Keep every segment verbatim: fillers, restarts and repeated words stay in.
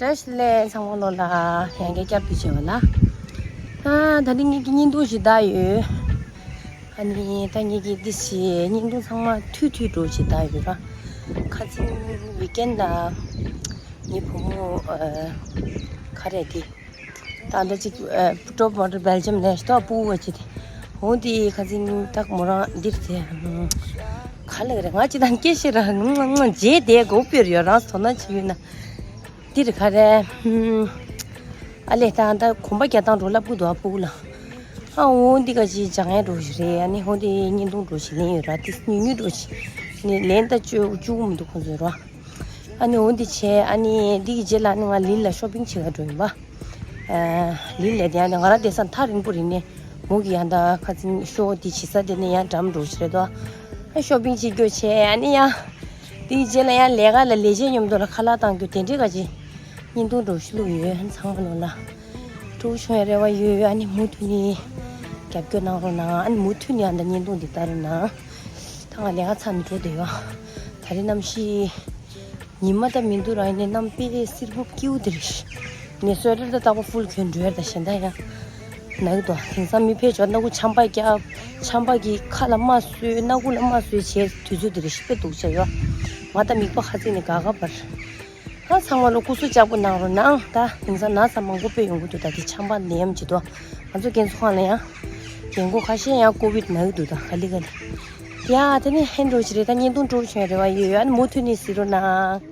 བཀྲ་ཤིས་བདེ་ལེགས་ཚང་མ་ལོ་ལ་ཡང་བསྐྱར་བསྐྱར་དུ་བྱས་པ་ལ། ཨ་ད་རིང་ངེད་ཀྱི་བརྙན་ཐུང་ཞིག་བལྟ་ཡོད། ཨ་ནི་ད་ངེད་ཀྱི་འདི་ཞིག་བརྙན་ཐུང་ཚང་མ་མཐུད་མཐུད་འགྲོ་ཞིག་བལྟ་ཡོད་ར། ཁ་སང་ཝིག་ཨེན་ལ་ངའི་བུ་མོ་ཨ་ག་རེ་དེ། ད་ལྟ་ཅིག་ཨ་ཊོབ་མོ་ཌེལ་སྦེལ་ཇམ་ནས་ཤི་ཏོག་སྤུ་བ་ཅིག་དེ། འོ་དེ་ཁ་སང་ད་མོ་རང་འདིར་དེ་ག་ལ་ག་རེ་ང་ཅི་དང་སྐད་ཤེས་ར་ང་ང་རྗེས་དེ་གོ་སྤེར་ཡོད་རང་སོ་ན་ཅི་ཡོད་ན། འདིར་ག་རེ། ཨ་ལས་ད་ད་གོམ་པ་རྒྱག་སྟངས་འགྲོ་ལབ་གི་འདུག་ཨ་སྤུ་གུ་ལ། ཨ་འོ་འདི་ག་ཅི་སྦྱང་ཡས་འགྲོ་ཞིག་རེད། ཨ་ནི་འོ་དེ་བརྙན་ཐུང་འགྲོ་ཞིག་ལེན་ཡོད་ར། དེ་ཉུང་ཉུང་འགྲོ་ཞིག་ནི་ལེན་ད་བཅུག་བཅུག་མི་འདུག་ཁོང་ཚོས་ར། ཨ་ནི་འོ་འདི་བྱས། ཨ་ནི་འདི་གི་རྗེས་ལ་ནི་ང་ལིན་ལ་ཤོ་པིང་བྱེད་ག་འགྲོ་ཡིན་པ། ཨ་ལིན་ལ་དེ་ཡང་ང་རང་བསྡད་ས་ཐག་རིང་པོ་རེད། ནི་མོ་གི་ཡང་ད་ཁ་སང་ཤོ་འདི་བྱེད་ས་དེ་ནི་ཡང་འགྲམ་འགྲོ་ཞིག་རེད་དོ། ཨ་ཤོ་པིང་བྱེད་རྒྱུ་བྱས། ཨ་ནི་ཡང་འདི་གི་རྗེས་ལ་ཡང་ལས་ཀ་ལ་ལས་བྱེད་མཉམ་དུ་ལ་ཁ་ལག་བཏང་རྒྱུ་དེ་འདྲའི་ག་ཅི་བརྙན་ཐུང་འགྲོ་ཞིག་བླུགས་ཡོད། ཚང་མ་ལོ་ལ། སྤྲོ་བོ་བྱུང་བའི་རེ་བ་ཡོད། ཨ་ནི་མུ་མཐུད་ནས་རྒྱབ་སྐྱོར་གནང་རོགས་གནང་། ཨ་ནི་མུ་མཐུད་ནས་ཨ་ད་བརྙན་ཐུང་འདི་ལྟ་རོགས་གནང་། ད་ང་ལས་ཀ་ཚར་ནས་འགྲོ་བསྡད་ཡོད། ད་རེས་གནམ་གཤིས་ཉི་མ་ད་མི་འདུག་ར། ཡིན་ནའི་གནམ་དཔེ་སེར་པོ་སྐྱིད་པོ་དེ་རེད། ངས་སོ་ཊར་ད་རྟག་པར་ཕུལ་གྱོན་འགྲོ་ཡ། ད་གཞན་དག་ཡང་ན་གི་འདུག་དེང་སང་མི་ཕལ་ཆེར་སྣ་ཁུག་ཆམ་པ་བརྒྱབ། ཆམ་པ་གིས་ཁ་ལ་རྨ་བཟོས། སྣ་ཁུག་ལ་རྨ་བཟོས་བྱས་དུས་ཚོད་དེ་རེད། དཔེ་སྡུག་ཅག་ཡོད། ང་ད་མིད་པ་ཧ་ཚིག་ནས་དགའ་དགའ་བར། ཨ་ཚང་མ་ལོ་སྐུ་གཟུགས་ལྕགས་པོ་གནང་རོགས་གནང་། ད་དེང་སང་ན་ཚ་མང་པོ་དཔེ་ཡོང་གི་འདུག་ད་དེ་ཆམ་པ་ནད་ཡམས་ཅིག་འདུག་ང་ཚོ་རྒན་གསོ་ཁང་ལ་ཡང་རྒན་གོག་ཁ་ཤས་ཡང་ཀོ་བིད་ན་གི་འདུག་ད་ག་ལེ་ག་ལེ། ཡ་དེ་ནི་ཧན་འགྲོ་ཞིག་རེད། ད་བརྙན་ཐུང་སྤྲོ་བོ་བྱུང་བའི་རེ་བ་ཡོད། ཨ་ནི་མུ་མཐུད་ནས་གཟིགས་རོགས་གནང་།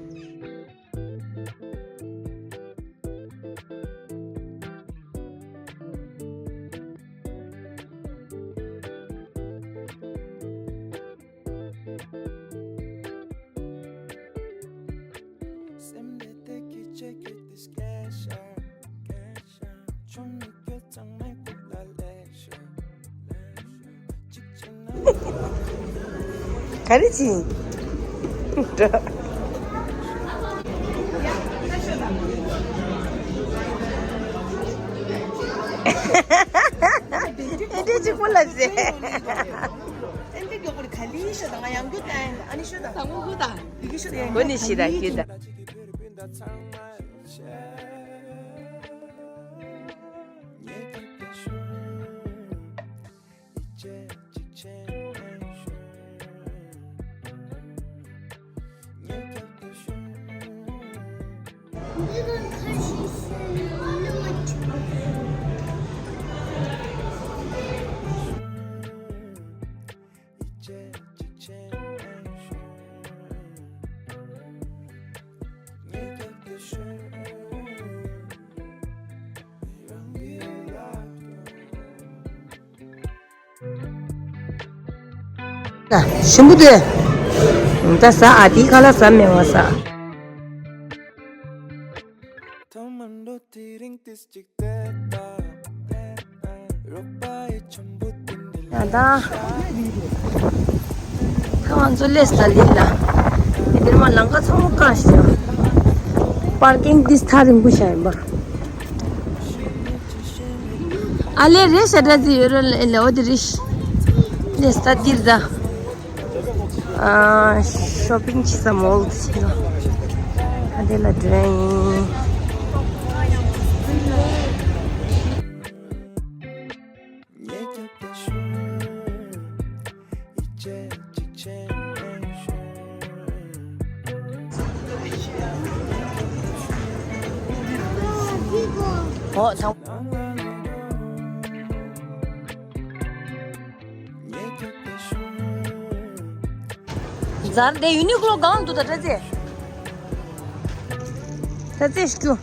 ག་རེ་བྱིན། འདི་གཅིག་པོ་ལ་ཟེར། ཨེ་འདི་མགྱོགས་པོ་ག་ལི་ཤོད་དང་ང་ཡང་རྒྱུ་དང་ཨ་ནི་ཤོད་དང་དང་པོ་ཧུ་དང་། ཡི་གེ་ཤོད་དང་། གོ་ནི་ཤི་ར་ཁྱོད་དང་། ཞིམ་པོ་དེ། ད་ཟ་ཨ་དེའི་ཁ་ལག་ཟ་མེད་པ་ཟ། ཡང་ད། ད་ང་ཚོ་སླེབས་ད་ལི་ལ། དེ་འདིར་མ་ལང་ཀ་ཚང་མ་བཀག་ཤག་པར་ཀིང་འདི་ཐག་རིང་པོ་ཞིག་ཡིན་པ། ཨ་ལེ་རེད་ཤག་འདྲ་ཟིག་ཡོད་རེད་ལེ། འོ་དེ་རེད། སླེབས་ད་འདིར་ད། ཨ་ཤོ་པིང་བྱེད་ས་མོལ་ཟེར་ནོ། ཨ་དེ་ལ་འགྲོ་ཡིན། ཨོ་ཚང་། ཛར་དེ་ཡུ་ནི་ཀློ་གང་འདུག་ད་ཏྲ་ཙེ། ཏྲ་ཙེ་ཤི་ཀྱུ།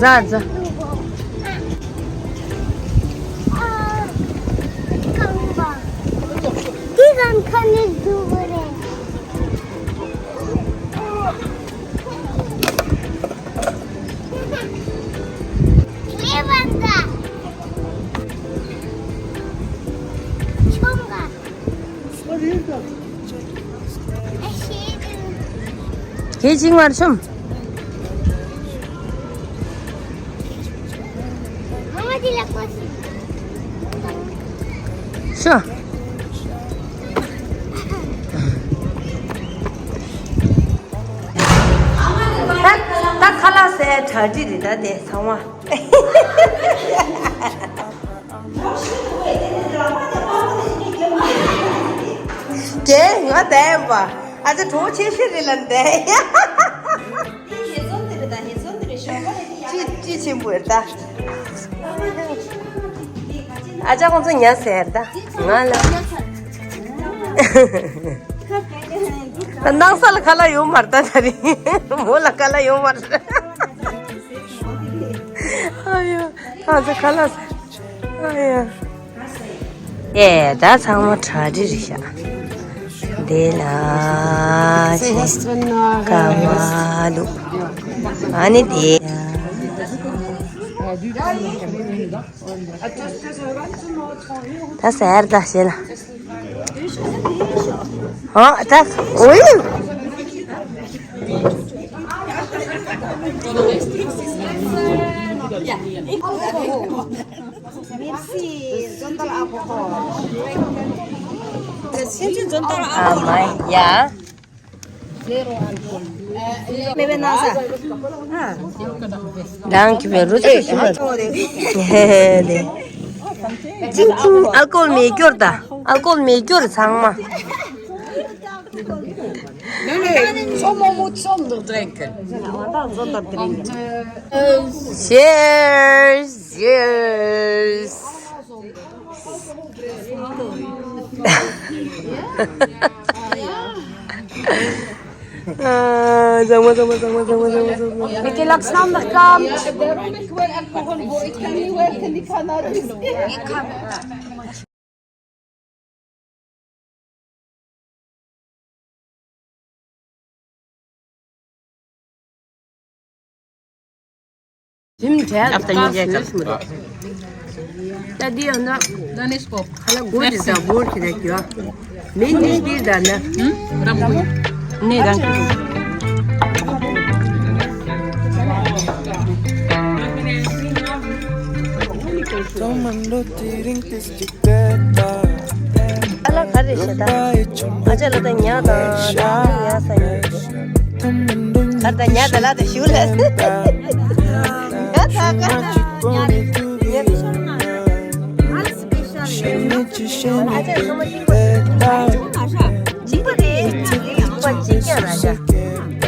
ཛ་ཛ། ཁྱེད་ཅིག་མར་ཤོམ། ཤོ། ད་ད་ཁ་ལག་ཟས་གྲ་སྒྲིག་རེད་ད་དེ་ཚང་མ། དེ་ང་དེ་བ་ཨ་ཅེ་གྲོགས་ཆེ་ཤོས་རེད་ལ་འདས། ཅི་ཅི་ཆེན་པོ་རེད་ད། ཨ་ཅག་ཁོང་ཚོ་ཉལ་ཟེར་ད། ང་ལ། ད་སྣང་ས་ལ་ཁ་ལག་ཡོད་མ་རེད་ད་ད་རིང་། མོ་ལ་ཁ་ལག་ཡོད་མ་རེད། ཨ་ཡོ། ཁ་ཚ་ཁ་ལག་ཟེར། ཨ་ཡ། ཨེ་ད་ཚང་མ་གྲ་སྒྲིག་རེད་ཤག་དེ་ལ་ཅི་ཀ་མ་ལུ། ཨ་ནི་དེ་ད་ཟེར་ད་ཞེ་ལ། ཨ་ད་ཨོ་ཡུ། Merci. Zondal alcohol. Zondal alcohol. ཡ། མེ་བེ་ན་ས། རང་གི་བེ་རུ་ཙེ་ཤི་མ། ཧེ་ཧེ་ལེ། ཅིང་ཅིང་ཨལ་ཀོལ་མེ་སྐྱོར་ད། ཨལ་ཀོལ་མེ་སྐྱོར་ཚང་མ། Nein, nein, so man muss schon trinken. Cheers, cheers. Bitte langsam noch kommt. ད་འདི་ཡང་ན་ད་ནི་སྤོབས་ཁ་ལ་སྒོ་འདི་ད་བོར་གྱི་རེད་ཀྱོ། མི་འདི་འདི་ད་ན་ནི་རང་གི་ཚང་མ་འགྲོ་དེ་རིང་དེ་ཅིག་ཨ་ལ་ག་རེ་ཞེ་ད། ཨ་ཅག་ལ་ད་ཉག་དང་ཉག་ས་ཡོད། ག་རེ་ད་ཉག་ད་ལ་ད་ཞུ་ལ། ཉག་ད་ག་རེ་ད་ཉག་ད་ཉག་ད་ཤོར་ན། ཨ་ལ་སི་པེ་ཤལ་ཡོད། ཨ་ཅག་ཚང་མ་གཅིག་པ་རེད། གཅིག་པ་རེད། གཅིག་པ་གཅིག་རྐྱང་ར་ཅག་ད་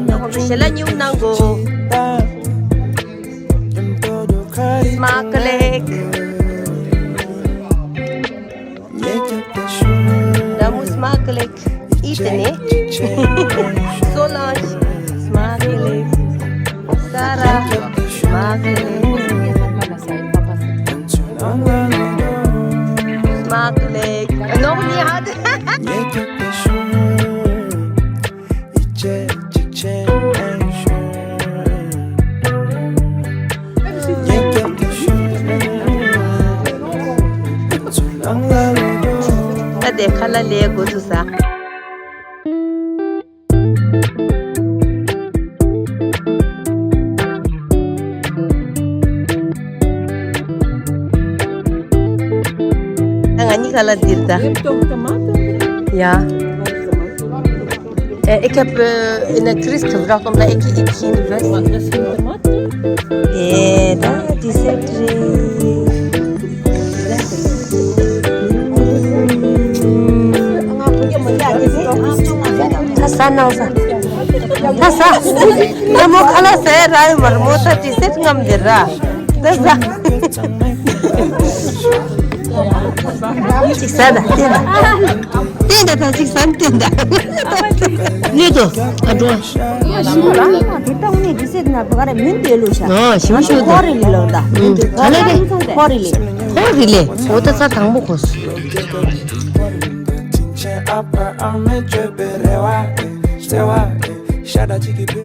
ཁོང་ཚོ་ཞལ་ལག་ཉུང་གནང་གོ། Smakelijk. Ramu smakelijk. Eten, hè? Solange smakelijk. Sarah smakelijk. Smakelijk. Nog niet had. ད་དེ་ཁ་ལག་ལས་འགོ་ཚུགས་ས། ང་གཉིས་ཀ་ལ་འདིར་ད། ཡ། Eh, ik heb eh, in het Christenvrouw komt dat ik iets in de west. Eh, dat is het. ད་ཟ་ནང་ཟ། ད་ཟ། ད་མོ་ཁ་ལག་ཟ་ཡ་རག་ཡོད་མ་རེད། མོ་ད་ཏི་སེ་ཊི་རྔམ་འདི་ར། ད་ཟ། ཅིག་ཟ་ད་བསྟན་ད། བསྟན་ད་ད་ཅིག་ཟ་བསྟན་ད། ལུས་དོ། ཨ་འགྲོ། ཞིམ་ར། དེ་ལྟ་བུ་ནས་ཏི་སེ་ཊི་ན་བ་ག་རེ་མིན་དེ་ལུས་ཤ། ཨ་ཞིམ་ཤོས་དེ། ཁོ་རི་ལི་ལོ་ད། ག་ལེ་རེད། ཁོ་རི་ལི། ཁོ་རི་ལི། འོ་ད་ས་དང་པོ་གོ་སོང་།